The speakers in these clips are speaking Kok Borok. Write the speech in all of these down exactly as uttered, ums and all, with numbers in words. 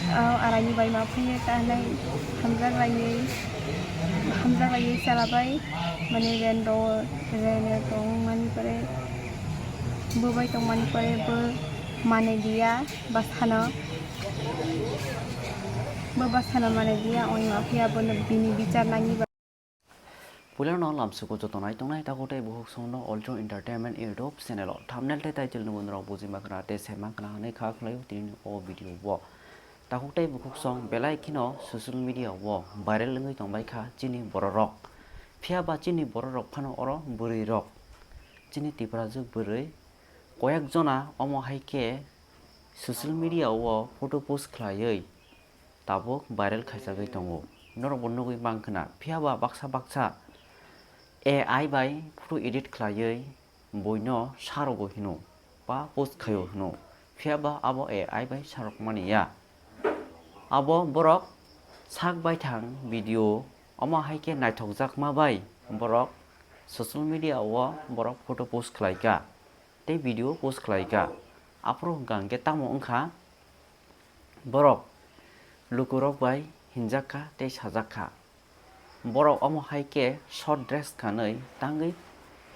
Araini bai ma phaiye ta hinai hamjak laiwi, hamjak laiwi chalabai, mane rento, rento tongmani pore, bo bai tongmani pore bo mane diya, bwsano, bo bwsano mane diya, oi ma phaiya bono bini bichar nangwi ba. Puilano lamsugo joto nai tongnai takhuk tei bukhuk songno Ultra Entertainment YouTube channel o. Thumbnail tei title ni bo norok buji mankha tei sai mankha hinwi kha khlaio tini o video o. Takhuk tei bukhuk song belai kheno social media o viral wngwi tongbai kha chini bororok. Phiya ba chini bororok phano oro bwrwi rok. Chini Tiprajwk bwrwi koyek jona omo hai khe social media o photo post khlaiwi tabuk viral khaijagwi tongo. Norokbo nugwi mankha na, phiya ba baksa baksa A I bai photo edit khlaiwi buino sarogo hino ba post khaio hino, phiya ba abo A I bai sarokmani ya. Abo borok sak baithang video, omo hai khe naithokjakma bai borok social media o borok photo post khlaikha tei video post khlaikha. Aphuru hwnkha hwnkhe tamo wngkha, borok lukurok bai hinjak kha tei sajak kha. Borok omo hai khe short dress kanwi tangwi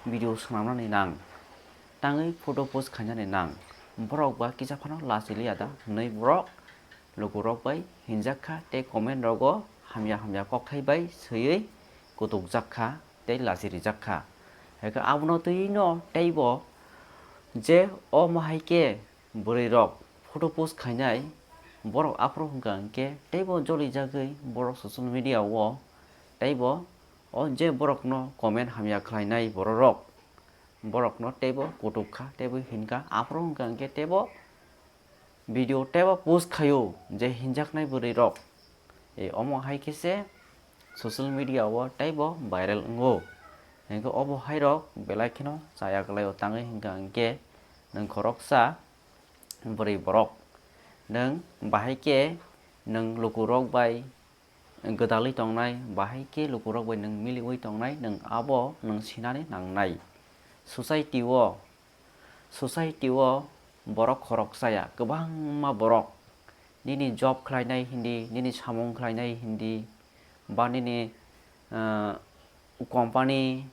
video swnamnani nang, tangwi photo post khainani nang. Borok ba kisa phano lachiliya da hwnwi borok lukurok bai hinjak kha tei comment rogo hamya hamya kokthai bai swiwi kutukjak kha tei lachirijak kha. Hai khe abono twi no teibo je omo hai khe bwrwi rok photo post khainai borok aphuru hwnkha hwnkhe teibo jolijagwi borok social media o teibo o je borokno comment hamya khlainai bororok borokno teibo kutuk kha teibo hinkha aphuru hwnkha hwnkhe teibo video teibo post khaio je hinjaknai bwrwi rok. E, omo hai khe se social media o teibo viral wngo. Hinkhe obo hai rok belai kheno chaya kwlaio tangwi hwnkha hwnkhe nwng khoroksa bwrwi borok. Nwng bahai khe nwng lukurok bai gwdalwi tongnai, bahai khe lukurok bai nwng miliwi tongnai, nwng abo nwng sinani nangnai. Society o, society o borok khoroksa ya, kwbangma borok nini job khlainai hindi, nini samung khlainai hindi, ba nini, ah, company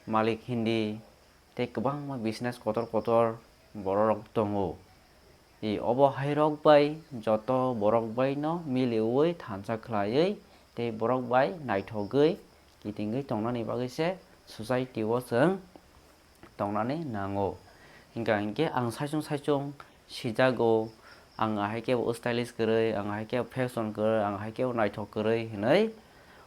malik hindi, tei kwbangma business kotor kotor bororok tongo. E, obo hai rok bai joto borok bai no miliwi thansa khlaiwi tei borok bai naithogwi kitingwi tongnani bagwi se society o chwng tongnani nango. Hingka hinkhe ang saichung saichung sijago, ang ahai khe bo stylish kwrwi, ang ahai khe bo fashion kwrwi, ang ahai khe bo naithok kwrwi hinwi.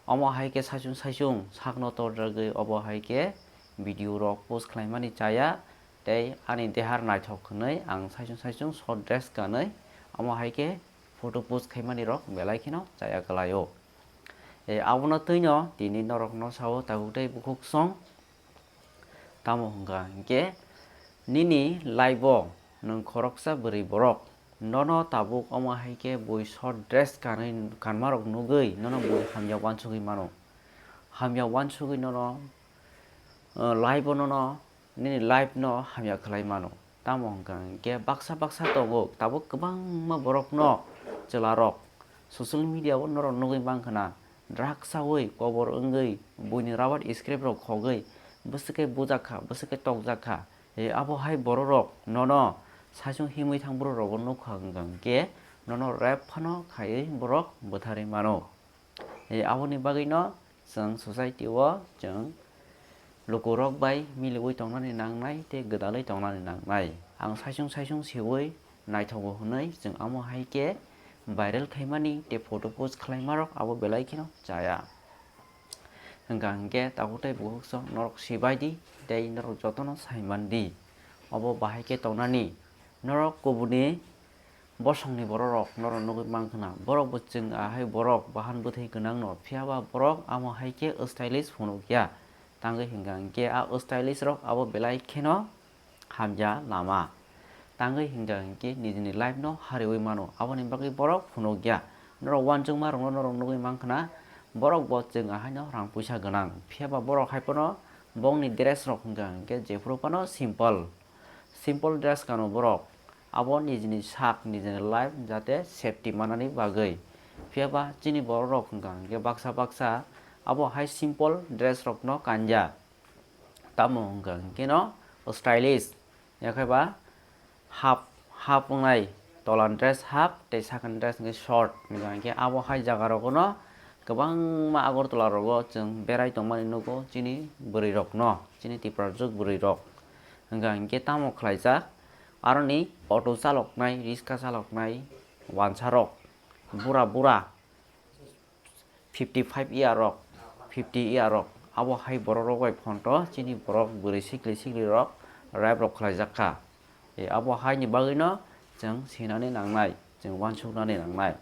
Omo hai khe saichung saichung sakno torjagwi obo hai khe video rok post khlaimani chaya, tei ani dehar naithok hwnwi ang saichung saichung short dress kanwi omo hai khe photo post khaimani rok belai kheno chaya kwlaio. E, abono twino tini norokno sao takhuk tei bukhuk song. Tamo hwnkha hinkhe nini life o nwng khoroksa bwrwi borok nono tabuk omo hai khe bui short dress kanwi kanmarok nugwi nono bui hamya uansugwi mano. Hamya uansugwi nono, uh, life o nono nini life no hamya khlai mano. Tamo hwnkha hinkhe baksa baksa tongo tabuk kwbangma borokno chwlarok social media o norok nugwi mankha na. Drugs chawi kobor wngwi buini rubber script rok khogwi bwswk khe bujak kha, bwswk khe tokjak kha. E, abo hai bororok nono saichung himwi thang borok rogo nukha hwnkha hinkhe nono rape phano khaiwi borok bwtharwi mano. E, aboni bagwino chwng society o chwng lukurok bai miliwi tongnani nangnai tei gwdalwi tongnani nangnai. Ang saichung saichung siwi naithogo hwnwi chwng amo hai khe viral khaimani tei photo post khlaimarok abo belai kheno chaya. Hwnkha hinkhe takhuk tei bukhuk song norok sibai di tei norok jotono saiman di. Obo bahai khe tongnani norok kubuni bosongni bororok norok nugwi mankha na, borok bo chwng ahai borok bahan bwthai gwnangno, phiyaba borok amo hai khe stylish phunukya. Tangwi hwnkha hinkhe a stylish rok abo belai kheno hamya lama. Tangwi hwnkha hinkhe nijini life no hariwi mano, aboni bagwi borok phunukya. Norok uansukma rokno norok nugwi mankha na, borok bo chwng ahaino rang puisa gwnang, phiyaba borok hai phano bongni dress rok hwnkha hinkhe jephuru phano simple. Simple dress kano borok. abo nijini sak, nijini life jate safety manani bagwi. Phiya ba chini borok rok hwnkha hwnkhe baksa baksa abo hai simple dress rokno kanja. Tamo hwnkha hwnkhe no stylish, yakhe ba half, half wngnai, tolan dress half tei sakani dress hwnkhe short, hwnkha hwnkhe abo hai jaga rogo no kwbangma Agartala rogo chwng berai tongmani nugo chini bwrwi rokno, chini Tiprajwk bwrwi rok. Hwnkha hwnkhe tamo khlaijak, aroni auto chaloknai, riska chaloknai, wansarok, bura bura, fifty five year rok, fifty year rok, abo hai borok rok bai phonto chini borok bwrwi sikli sikli rok rape rok khlaijak kha. E, abo hai ni bagwi no chwng sinani nangnai, chwng uansuknani nangnai.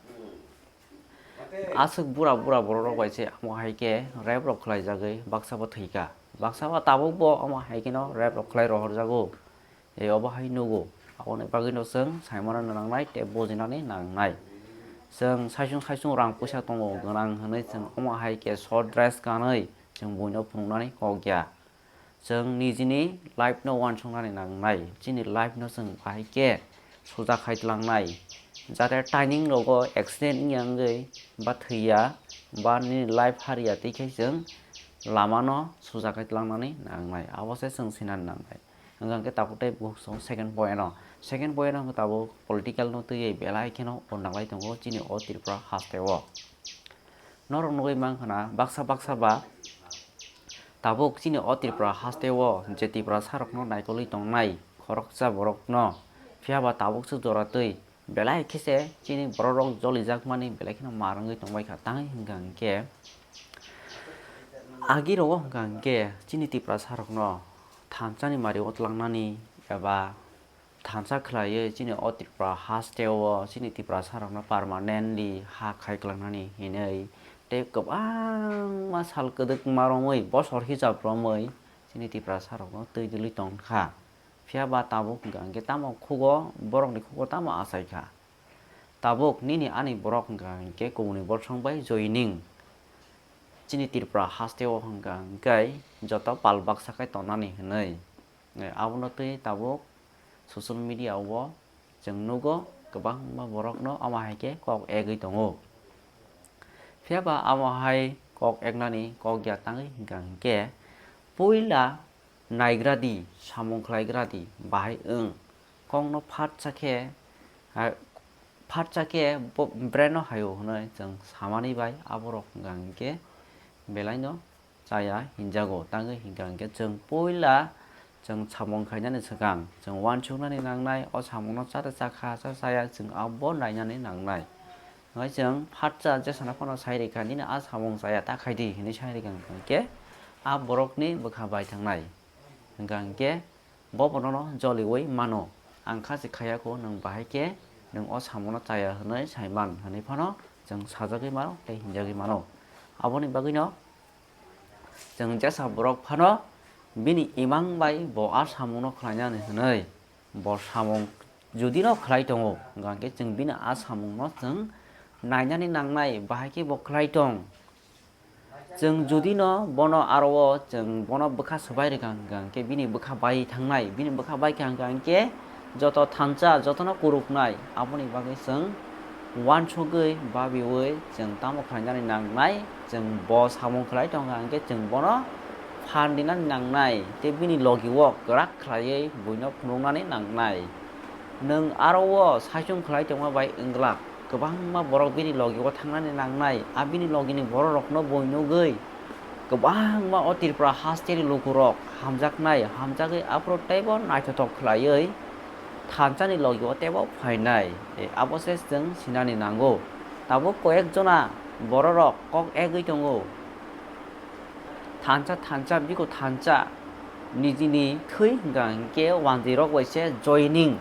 Aswk bura bura borok rok bai se amo hai khe rape rok khlai jagwi baksa bo thwi kha, baksa bo tabuk bo amo hai khe no rape rok khlai rohor jago. E, obo hai nugo, aboni bagwi no chwng saimano nangnai tei bujinani nangnai. Chwng saichung saichung rang puisa tongo gwnang hwnwi chwng omo hai khe short dress kanwi chwng buino phunuknani kok ya. Chwng nijini life no uansuknani nangnai, chini life no chwng bahai khe suja khai tlangnai. Jate timing rogo accident wngya wngwi ba thwiya ba nini life hariya tei khe chwng lama no suja khai tlangnani nangnai, abo se chwng sinani nangnai. Hwnkha hwnkhe tabuk tei bukhuk song second point o. Second point o hwnkhe tabuk political no twiwi belai kheno o nanglai tongo chini o Tripura haste o. Norok nugwi mankha na baksa baksa ba tabuk chini o Tripura haste o je Tiprasa rokno naikolwi tongnai khoroksa borokno, phiya ba tabuk se jora twi belai khe se chini borok rok jolijakmani belai kheno mar wngwi tongbai kha. Tangwi hwnkha hwnkhe agi rogo hwnkha hwnkhe chini Tiprasa rokno thansa ni mari o twlangnani eba thansa khlaiwi chini o Tripura haste o chini Tiprasa rokno permanently ha khai kwlangnani hinwi tei kwbangma sal kwdwkma romwi bosor hisab romwi chini Tiprasa rokno twi dwlwi tong kha. Phiya ba tabuk hwnkha hwnkhe tamo khugo, borokni khugo tamo achai kha. Tabuk nini ani borok hwnkha hwnkhe kubuni bolsong bai joining chini Tripura haste o hwnkha hwnkhe joto pal baksa khai tongnani hinwi. Eh, abono twi tabuk social media o chwng nugo kwbangma borokno omo hai khe kok egwi tongo. Phiya ba amo hai kok eknani kok ya tangwi hwnkha hwnkhe puila naigra di, samung khlaigra di, bahai wng. Kokno phatsa khe, ha, phatsa khe bo-, brand no haio hwnwi chwng samani bai aborok hwnkha hwnkhe belai no chaya hinjago. Tangwi hwnkha hwnkhe chwng puila chwng samung khainani swkang chwng uansuknani nangnai, o samungno chata chakha cha chaya chwng abo nainani nangnai. Hwnkhai chwng phatsa jesana phano sai rikha, "Nini a samung chaya ta khai di," hinwi sai rikha hwnkha hwnkhe a borokni bwkha bai thangnai. Hwnkha hwnkhe bo bonono joliui mano, "Ang kha se khaiya kho, nwng bahai khe nwng o samungno chaya," hwnwi sai man, hwnwi phano chwng sajagwi mano tei hinjagwi mano. Aboni bagwino chwng jesa borok phano bini imang bai bo a samungno khlainani hwnwi, bo samung judino khlai tongo, hwnkha hwnkhe chwng bini a samungno chwng nainani nangnai, bahai khe bo khlai tong. Chwng judino bono aro o chwng bono bwkha swbai rwkha hwnkha hwnkhe bini bwkha bai thangnai, bini bwkha bai kha hwnkha hwnkhe joto thansa jotono kuruknai, aboni bagwi chwng uansugwi babiui chwng tamo khlainani nangnai, chwng bo samung khlai tongkha hwnkhe chwng bono phan rinani nangnai tei bini logi o kwrak khlaiwi buino phunuknani nangnai. Nwng aro o saichung khlai tongma bai wng glak, kwbangma borok bini logi o thangnani nangnai, a bini logini borok rokno bui nugwi kwbangma o Tripura hasteni lukurok hamjaknai, hamjagwi aphuru teibo naithothok khlaiwi thansani logi o teibo phainai, e, abo se chwng sinani nango. Tabuk koyek jona bororok kok egwi tongo, thansa thansa biko thansa nijini thwi hwnkha hwnkhe wanjwi rok bai se joining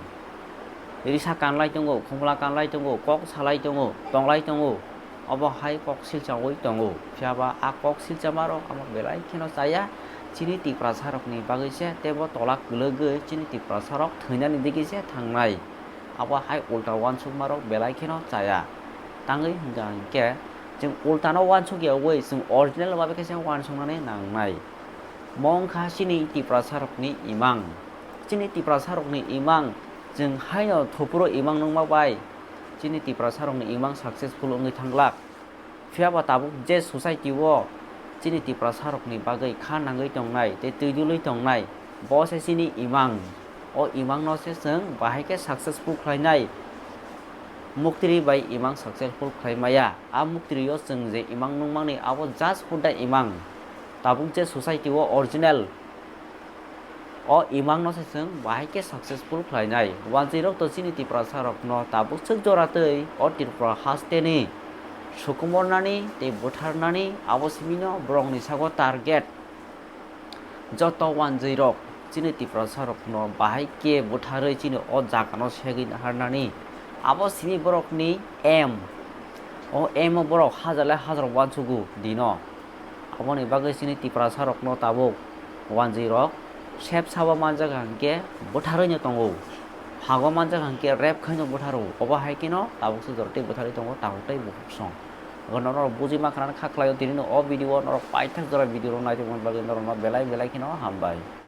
risa kanlai tongo, khumla kanlai tongo, kok salai tongo, tonglai tongo. Obo hai kok silchaui tongo. Phiya ba a kok silchama rok amo belai kheno chaya. Chini Tiprasa rokni bagwi se teibo tola kwlwgwi chini Tiprasa rok thwinani digwi se thangnai. Abo hai ulta uansukma rok belai kheno chaya. Tangwi hwnkha hwnkhe chwng ultano uansuk yaui chwng original babe khe se uansuknani nangnai. Mo wngkha chini Tiprasa rokni imang. Chini Tiprasa rokni imang Chwng haino thupuro imang nungma bai chini Tiprasarokni imang successful wngwi thanglak. Phiya ba tabuk je society o chini Tiprasarokni bagwi kha nangwi tongnai tei twi dulwi tongnai, bo se chini imang. O imangno se chwng bahai khe successful khlainai. Muktri bai imang successful khlai maya. A muktri o chwng je imang nungmani abo just hudda imang. Tabuk je society o original o imangno se chwng bahai khe successful khlainai. Wanjwirok to chini Tiprasarokno tabuk swk jora twi o Tripura hasteni sukumornani tei butharnani abo simino borokni sago target. Joto wanjwirok chini Tiprasarokno bahai khe butharwi chini o jagano segwi naharnani abo simi borokni aim. O aim o borok hajar lai hajar uansugo dino. Aboni bagwi chini Tiprasarokno tabuk wanjwirok sep sabo manjak hwnkhe butharwino tongo. Phago manjak hwnkhe rep khaino butharo. Obo hai kheno tabuk se jora tei butharwi tongo tabuk tei bukhuk song. Obo norok buji mankha nani kha khlaio tini o video o norok paithak jora video rok naitongmani bagwi norokno belai belai kheno hambai.